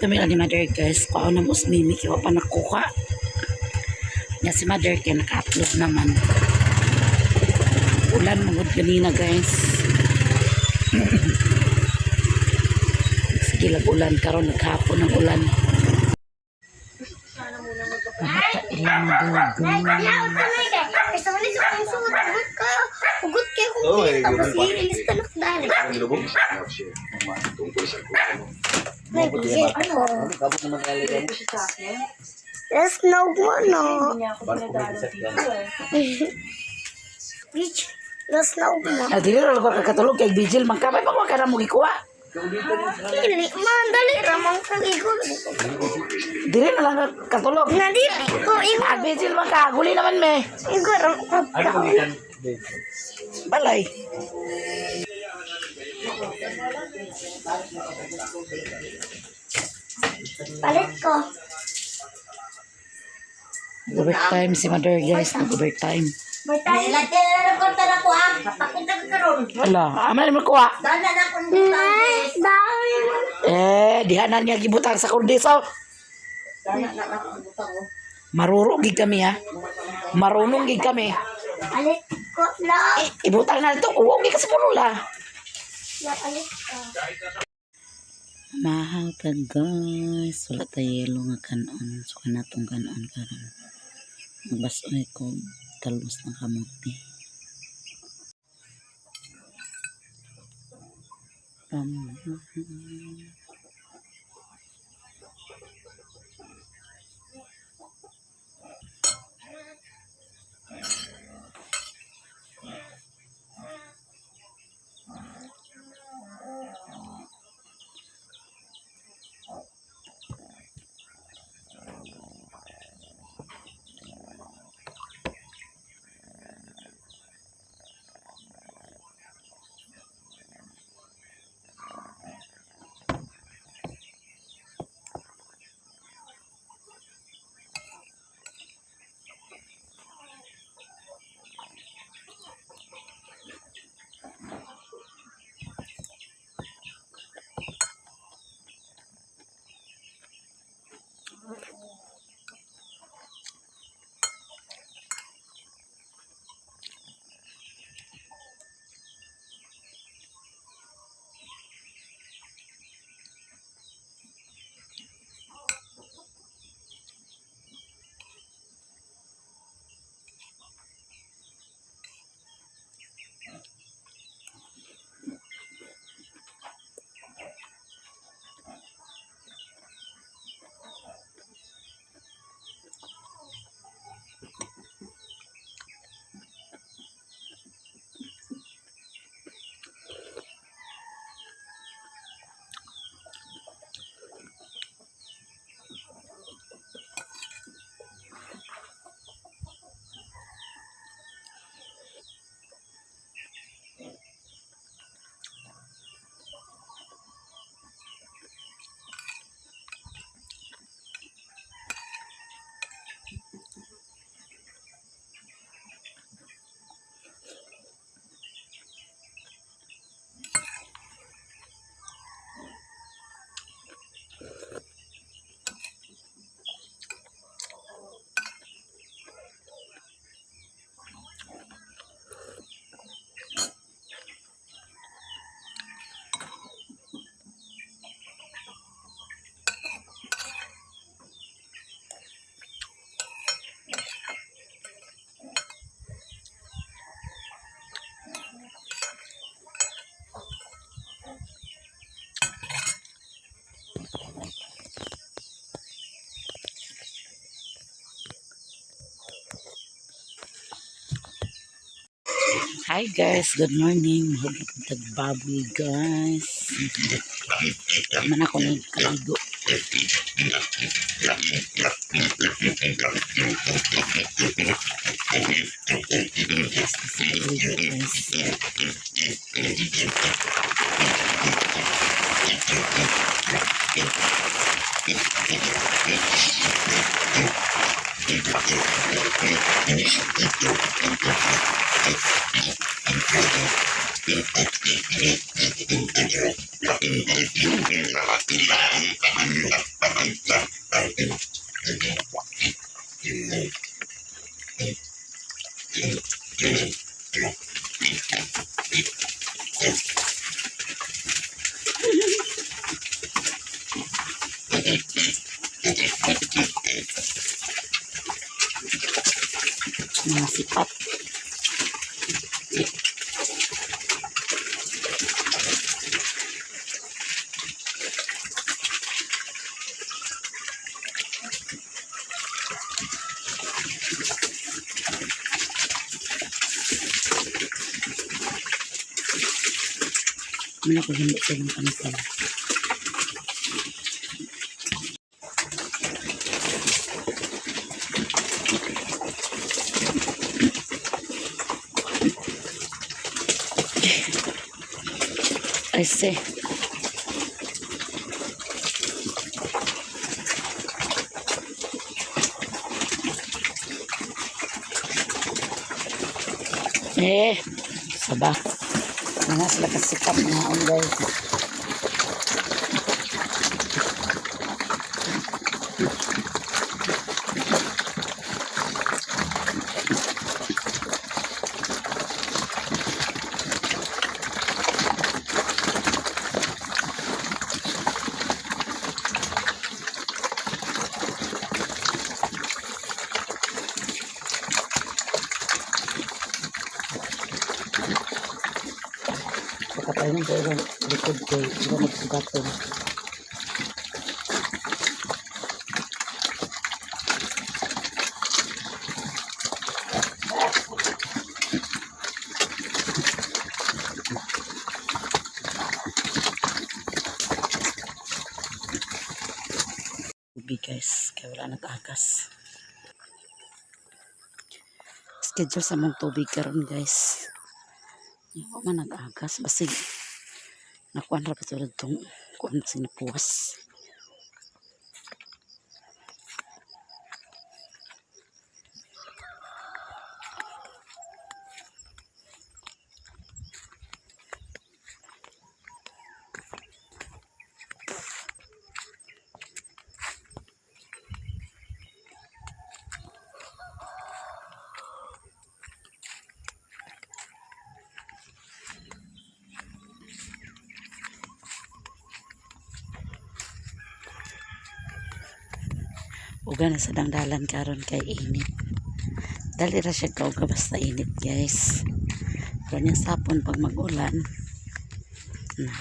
Kami ni Mother, guys. Kuha na mo mimi kaya pa nakuha. Nga si Mother kaya naka-upload naman. Ulan magud ganina, guys. Sige lag ulan karon, naghapon ng ulan. Ilang dugo. Hugot kayo kung Oo, eh, tapos ganun pa. lilis ka nakdari. Ang lubog. Tungkol sa kuha mo. May bisit ko. Kabot naman talaga. Yes, no mo, no. Barko may disakyan. Bitch, yes, no mo. Ah, dili ra lugar ka katulog kay vigil man ka. May pagwa ka na mo gikuha. Dili, man, dali, ramang kang igol. Dili na lang ka katulog. Na, dili ko, igol. Ah, vigil man ka. Guli naman me. Igol, ramang Ano kang kung ikan? Balay. Palit ko. Overtime si Mother, guys. Nag-overtime. Bertahan. Lagyan na lang kwarta na ko ah. Mapapunta ka karon. Ala, ama na mo kuha. Dana na akong Nice, dami. Eh, diha na niya gibutang sa kurdiso. Dana na akong butang oh. Maruro gid kami ha. Marunong gid kami. Palit ko lang. Eh, ibutang na ito. Uwong gid ka sa puno la. Palit ko. Mahal ka, guys. Wala tayo yelo nga kanon. So kanatong kanon karon. Magbasoy ko talbos ng kamote. Pam. Hi guys, good morning. Mahulog ang tagbaboy, guys. Man ako ng kaligo. Kaligo, guys. Mga sipat. Muna ko hindi silang pansin. I see. Eh, saba. Mga sila kasikap mga on, guys. Pagkatayin sa ilang likod ko, hindi magsugaton. Tubig, guys, kaya wala nag-agas. Schedule sa mong tubig karon, guys. Hindi man nag-agas. Basig, nakuan ra pa tulad tong kuan basig napuwas. Uga na sa dangdalan karon kay init. Dali ra siya kauga basta init, guys. Pero niya sapon pag mag-ulan na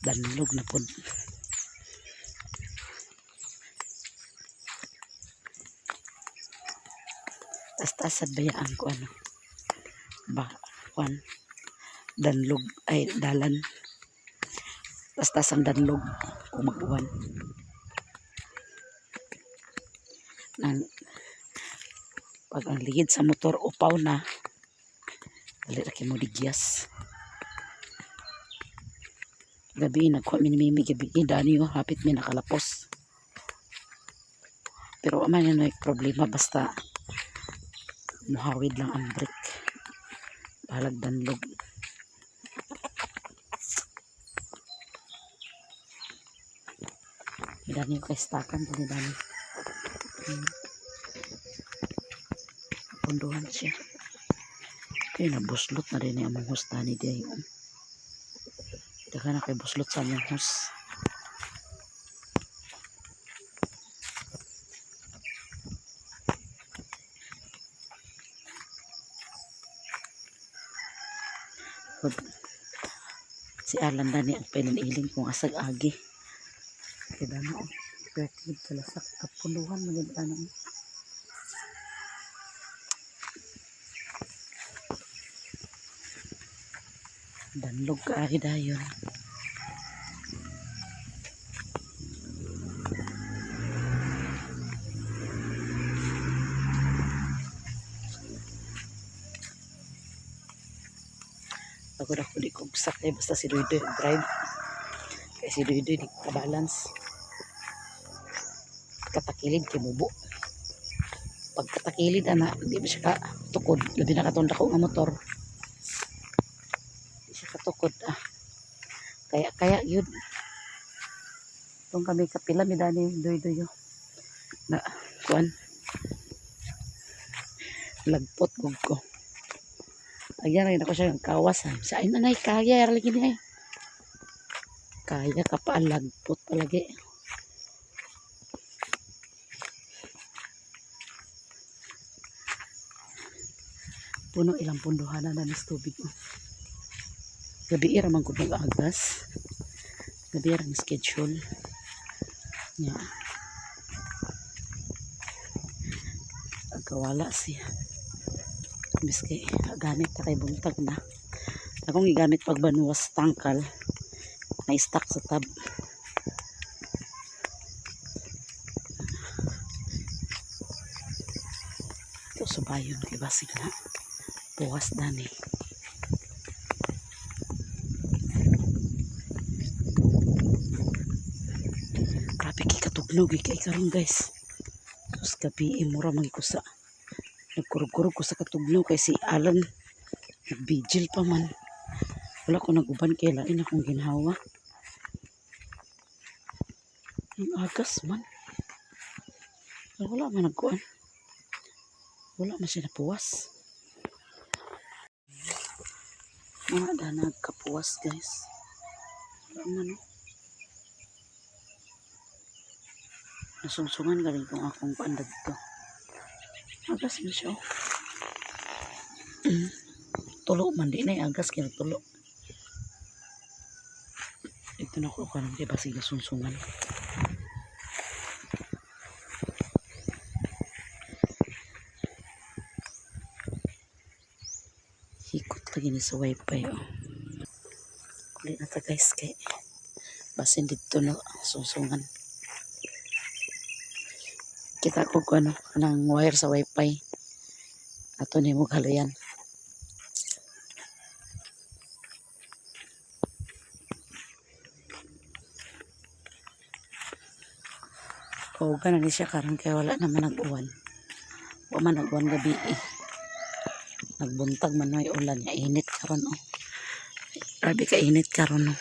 danlog na pod. Tas-tasad bayaan ko ano ba kuan danlog ay dalan. Tas-tas ang danlog kung mag-uwan. Nang pag ang ligid sa motor upaw na, dali ra kay mo digyas. Gabi nagkuha mi ni Mimi gabi dani oh, hapit mi nakalapos. Pero man na problema basta muhawid lang ang brake. Balag danlog. Dani kay stakan dani dani. Punduhan siya. Kaya nabuslot na rin ang among host dani di ay. Daga na kay buslot sa among host. Si Alan dani ang pinaniling kung asag agi. Kaya dano oh. Pertid kalasak kapunduhan maganda ano. Danlog ka ari dayon. Pagod ako di ko sakay basta si Duy Duy drive. Kay si Duy Duy di ko balance. Katakilid kay mubo. Pagkatakilid ana, di ba siya ka tukod. Labi na katong dako nga motor. Di siya katukod ah. Kaya kaya yun. Tong kami kapila mi dani Duy Duy oh. Na kuan. Lagpot gug ko. Ayan, rin ako siya yung kawas. Ah. Sa ay nanay, kaya, lagi niya. Kaya ka pa, lagpot palagi. Puno ilang punduhanan na mis tubig. Oh. Gabi ra man gud mag-agas. Gabi ra ang schedule. Nya. Agkawala siya. Miski gamit ta kay buntag na. Akong gigamit pagbanuwas sa tangkal. Na-stack sa tab. Ito subayon kay basig na. Bukas dani. Grabe kay katugnog eh, kay karon guys. Sus gabi eh, mura mangikusa. Nagkurog-kurog ko sa katugnaw kay si Alan. Nagbigil pa man. Wala ko naguban kay lain akong ginhawa. Ang agas man. Wala man nagkuan. Wala man siya napuwas. Mga da nagkapuwas guys. Wala man oh. Nasungsungan galing kung akong paandad to. Agas man siya oh. Tulo man di na yung agas kaya tulo. Ito na ko karon kay basig nasungsungan. Hikot lagi ni sa wifi oh. Uli na ta guys kay basin dito na sungsungan. Kita ko kung ano kanang wire sa wifi. Ato ni mo halayan. Kauga na ni siya karon kay wala naman nag-uwan. Wa man nag-uwan gabi eh. Nagbuntag man may ulan ya init karon oh. Grabe ka init karon oh.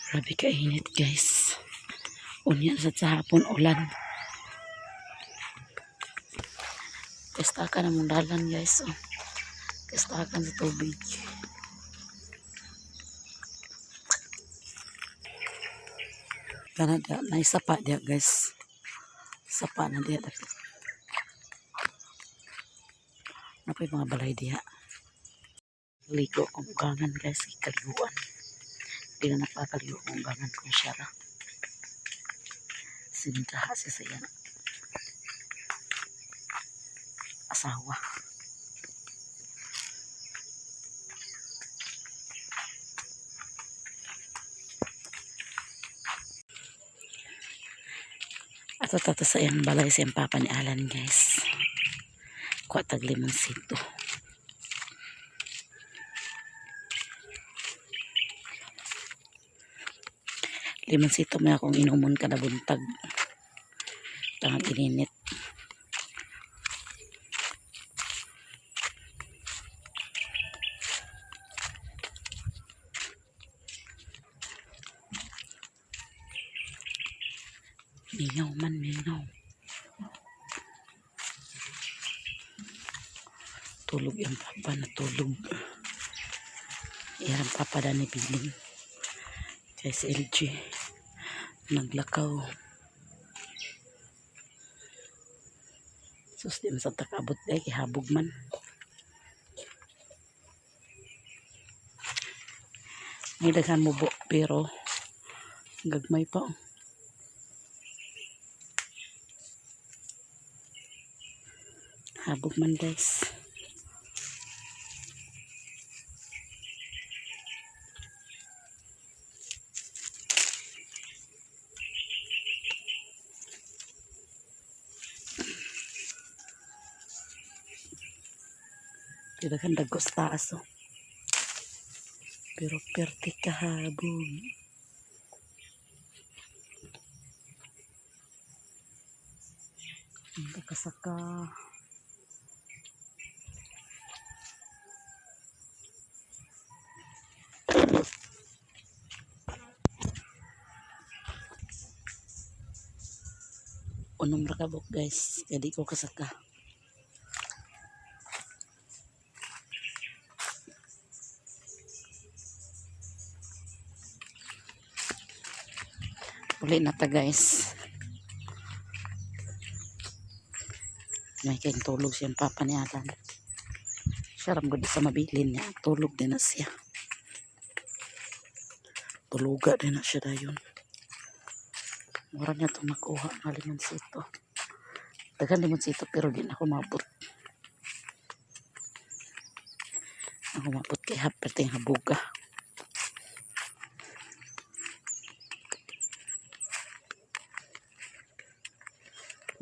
Grabe ka init guys. Unya sa hapon ulan. Kastakan ang mong dalan guys. Oh. Kastakan sa tubig. Kana da na isa pa diya guys. Sapa na diya dapit. Napay mga balay diya. Ligo kong ugangan guys, kaliguan. Di na napakaligo kong ugangan kung siya ra. Sindaha siya sa iyang asawa. Ato tato sa iyang balay sa iyang papa ni Alan guys. Kuha tag limonsito. Limonsito may akong inumon kada buntag. Tangang ininit. Mingaw man, mingaw. Tulog yung papa, natulog. Iyang papa na ni Biling. Kay si LG. Naglakaw. Sus, di man sa takabot day, kihabog man. May daghan mo bo, pero gagmay pa. Oh. Habog man guys. Daghan dagko sa taas oh. Pero perte kahabog. Ang kasaka. ra kabuk, guys. Kaya di ko kasaka. Uli na ta, guys. May kayong tulog siyang papa ni Alan. Siya ram gud sa mabilin niya. Tulog din na siya. Tuluga din na siya dayon. Mura niya itong nakuha nga limonsito. Dagan limonsito pero di na ako mabot. Ako mabot kay hapit yung habuga.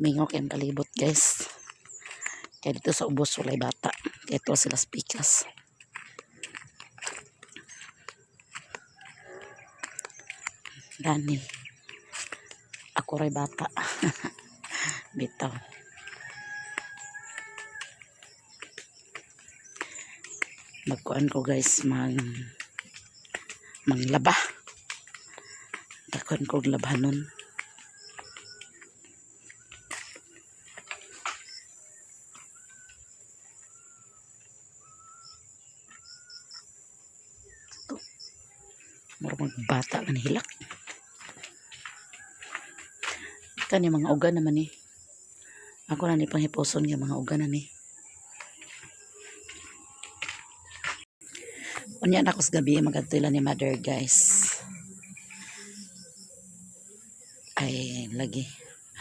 Mingaw kayong palibot, guys. Kaya dito sa ubos walay bata. Kaya ito sila speakers. Dani. Ako ray bata. Bitaw. Magkuan ko, guys, manglaba. Dakon ko og labanon. Ito. Mura magbata nga nihilak. Kani mga uga naman eh. Ako na ni panghiposon nga mga uga na ni. Unya na ako sa gabi magadto ila ni mother, guys. Ay lagi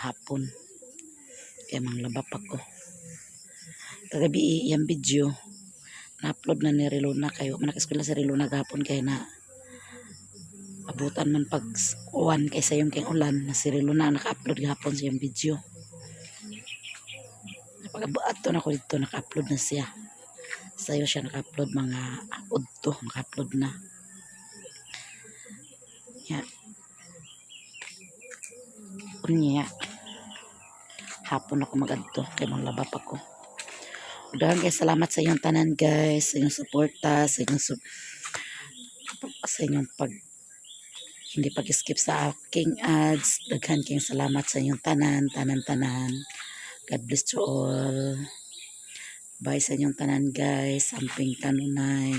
hapon. Kaya manglaba pa ko. Kagabi iyang video na-upload na ni Relona kayo. Man naka-eskwela si Relona gahapon kay na abutan man pag uwan kay sayong kay ulan na si Relona ang naka-upload gahapon sa iyang video. Pag ato na ko dito naka-upload na siya. Sayo siya naka-upload mga udto naka-upload na. Ya. Unya. Hapon ako magadto kay manglaba pa ko. Daghang kay salamat sa inyong tanan, guys, sa inyong suporta, sa inyong pag hindi pag-skip sa aking ads. Daghan kayong salamat sa inyong tanan, tanan, tanan. God bless to all. Bye sa inyong tanan, guys. Samping kanunay.